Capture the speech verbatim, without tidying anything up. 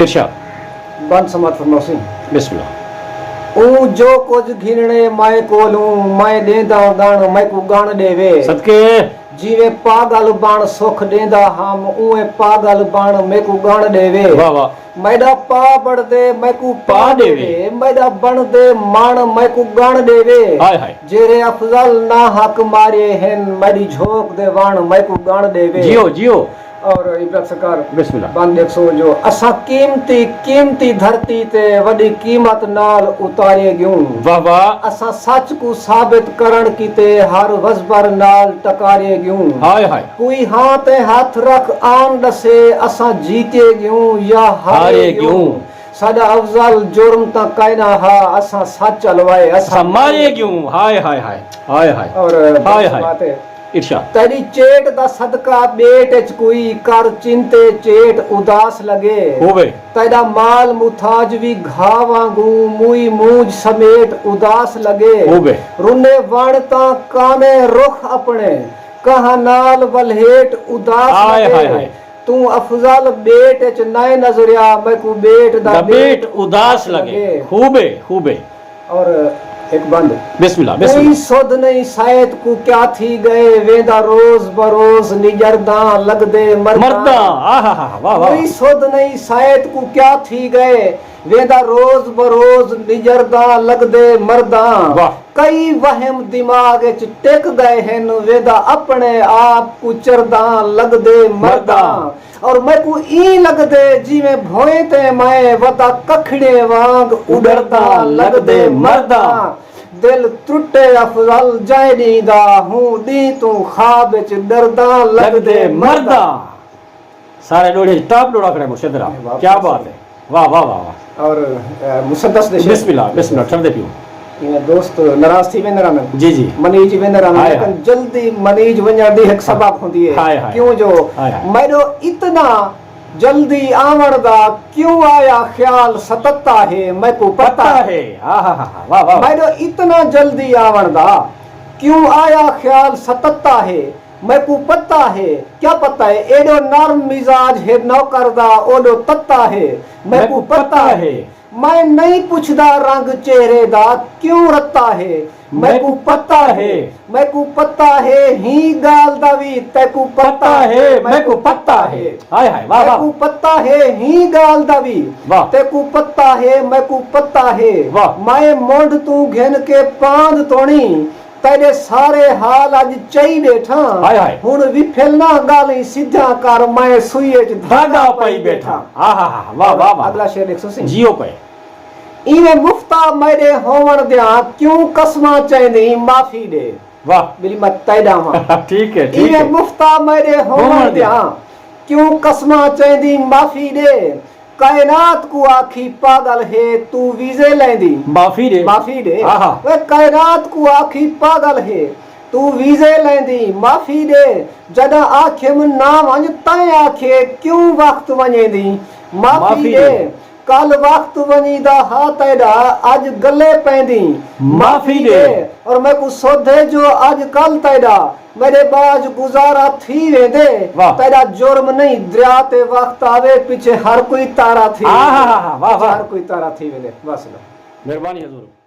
ارشاد۔ بند سماعت فرماؤ سئیں۔ بسم اللہ۔ اوں جو کجھ گھنݨے مائیں کولوں، مائیں ݙیندا ڳݨ، میکوں ڳݨ ݙیوے۔ صدقے۔ جیویں پاڳل بݨ سکھ ݙیندا ہم، اونویں پاڳل بݨ میکوں ڳݨ ݙیوے۔ واہ واہ۔ میݙا پا بݨدے میکوں پا پا ݙیوے۔ ݙیوے، میݙا بݨدے مݨ میکوں ڳݨ ݙیوے۔ ہائے ہائے۔ جیرھے افضل ناحق مارے ہن، میݙی جھوک دے وݨ میکوں ڳݨ ݙیوے۔ جیو، جیو۔ اور عبرت سرکار بسم اللہ۔ بند ݙیکھسو جو اساں قیمتی، قیمتی دھرتی تے وݙی قیمت نال اتارے ڳیوں۔ واہ واہ۔ اساں سچ کوں ثابت کرݨ کیتے ہر وزبر نال ٹکارے ڳیوں۔ ہائے ہائے۔ کوئی ہاں تے ہتھ رکھ آن ݙسے، اساں جیتے ڳیوں یا ہارے ہارے ڳیوں۔ ڳیوں۔ ساݙا افضل جرم تاں کائنا ہا، اساں سچ الوائے، اساں اساں مارے ڳیوں۔ ہائے ہائے ہائے۔ ہائے ہائے۔ اور ہائے بس ہائے۔ بات ہے۔ ارشاد۔ تیݙی چیٹ دا صدقہ ٻیٹ اچ کوئی، کر چنتے چیٹ اداس لڳے۔ ہووے۔ تیݙا مال متھاج وی گھا وانگوں، موئی مونجھ سمیٹ اداس لڳے۔ ہووے۔ رنے وݨ تاں کانے رخ اپݨے، کہاں نال ولھیٹ اداس ہائے لڳے۔ ہائے ہائے۔ توں افضل ٻیٹ اچ نائیں نظریا، میکوں ٻیٹ دا دا ٻیٹ ٻیٹ اداس اداس لڳے۔ لڳے۔ خوب ہے، خوب ہے۔ اور ہک بند۔ بسم اللہ، بسم کوئی اللہ۔ سدھ نئیں سائت کوں کیا تھی ڳئے، ویندا روز بروز نڄرداں لڳدے مرداں۔ مرداں، آہا ہا، واہ، واہ۔ کوئی سدھ نئیں سائت کوں کیا تھی ڳئے، ویندا روز بروز نڄرداں لڳدے مرداں۔ واہ۔ کئی وہم دماغ اچ ٹک ڳئے ہن، ویندا اپݨے آپ کوں چرداں لڳدے مرداں۔ مرداں۔ اور میکوں ایں لڳدے جیویں بھوئیں تے میں ودا ککھڑیں وانگ اݙرداں لڳدے مرداں۔ دل ترٹے افضل جئیں ݙینہہ دا، ہوں ݙینہہ توں خواب اچ ݙرداں لڳدے لڳدے مرداں۔ مرداں۔ سارے ݙوہڑے ٹاپ ݙوہڑا کھڑے مرشد را۔ واہ، کیا بات ہے۔ واہ، واہ، واہ، واہ۔ اور، اے، مسدس دے شعر۔ بسم اللہ، بسم اللہ، ٹھردے پیو۔ ایویں دوست ناراض تھی ویندے رہندن۔ جی، جی۔ منیج ویندے رہندن، ہائے، لیکن ہائے۔ جلدی منیج ونڄݨ دی ہک سبب ہوندی ہے۔ ہائے، ہائے۔ کیوں جو ہائے، ہائے۔ میݙو اتنا جلدی آوݨ دا کیوں آیا خیال ستتا ہے، میکوں پتہ پتہ ہے۔ ہے۔ ہا، ہا، ہا، ہا۔ واہ، واہ، واہ۔ میݙو اتنا جلدی آوݨ دا کیوں آیا خیال ستتا ہے، میکوں پتہ ہے، کیا پتہ ہے، ایݙو نرم مزاج ہے نوکر دا، اوݙو تتا ہے، میکوں میکوں پتہ پتہ ہے۔ ہے۔ میں نئیں پچھدا رنگ چہرے دا کیوں رتا ہے، میکوں میکوں پتہ پتہ ہے۔ ہے۔ میکوں پتہ ہے، ہیں ڳالھ دا وی تیکوں پتہ پتہ ہے، ہے، میکوں میکوں پتہ پتہ ہے۔ ہے۔ ہائے ہائے، واہ، واہ۔ میکوں پتہ ہے، ہیں ڳالھ دا وی واہ۔ تیکوں پتہ ہے، میکوں پتہ ہے۔ واہ۔ میں منڈھ توں گھن کے پاند توڑیں، تیݙے سارے حال اڄ چئی ٻیٹھاں۔ ہائے ہائے۔ ہݨ وپھل نہ ڳالھیں سدھیاں کر، میں سوئی اچ دھاڳا دھاڳا پائی پائی ٻیٹھاں۔ ٻیٹھاں۔ آہا ہا، واہ، واہ، واہ۔ اڳلا شعر ݙیکھسو سئیں۔ جیو پئے۔ ایویں مفتا میݙے ہووݨ دیاں، کیوں قسماں چیندیں معافی ݙے۔ واہ۔ ٻلی میں تیݙا ہاں۔ ٹھیک ہے، ٹھیک ایویں ہے۔ مفتا میݙے ہووݨ ہووݨ دیاں۔ دیاں، کیوں قسماں چیندیں معافی ݙے۔ کائنات کوں آکھی پاڳل ہے، توں ویزے لیندیں۔ معافی ݙے۔ معافی ݙے۔ آہا۔ اوئے کائنات کوں آکھی پاڳل ہے، توں ویزے لیندیں۔ معافی ݙے۔ جݙاں آکھیم نہ ونڄ، تیں آکھے کیوں وقت ونڄیندیں۔ معافی معافی ݙے۔ ݙے۔ کل وقت ونڄیندا ہا تیݙا، اڄ ڳلے پیندیں۔ معافی معافی ݙے۔ ݙے۔ اور میکوں سدھ ہے جو اڄ کل تیݙا میݙے ٻاجھ گزارا تھی ویندے۔ واہ۔ تیݙا جرم نئیں، دریا تے وقت آوے، پچھے ہر کوئی تارا تھی آہا ویندے۔ ہا ہا، واہ پچھے واہ۔ ہر کوئی تارا تھی ویندے۔ بس لو۔ مہربانی حضور۔